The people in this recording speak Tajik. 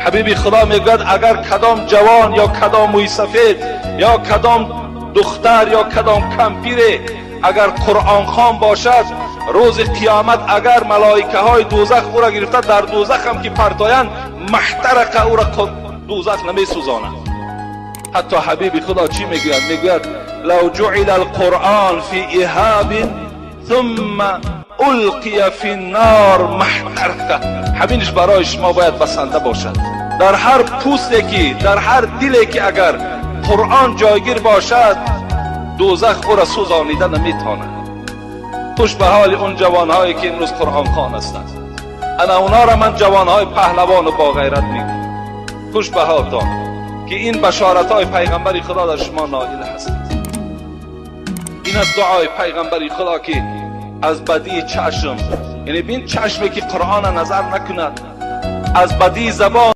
Ҳабиби Худо мегӯяд, агар кадом ҷавон ё кадом мӯйсафед ё кадом духтар ё кадом кампире агар Қуръонхон бошад, рӯзи қиёмат агар малоикаҳои дӯзах ӯро гирифта дар дӯзах ҳам ки партоянд, ما احترق, ӯро дӯзах намесӯзонад. Ҳатто ҳабиби Худо чӣ мегӯяд? Мегӯяд: لو جعل القرآن في إهاب ثم ألقي في النار ما احترق. Ҳаминаш барои шумо бояд басанда бошад. Дар ҳар пӯсте ки, дар ҳар диле ки агар Қуръон ҷойгир бошад, дӯзах ӯро сӯзонида наметавонад. Хуш ба ҳоли он ҷавонҳое ки имрӯз қуръонхон ҳастанд. Ана онҳоро ман ҷавонҳои паҳлавону боғайрат мегӯям. Хуш ба ҳолтон ки ин башоратҳои пайғамбари Худо дар шумо ноил ҳастед. Ин аз дуои пайғамбари Худо ки аз бадии чашм, яъне бин, чашме ки Қуръона назар накунад, аз бадии забон.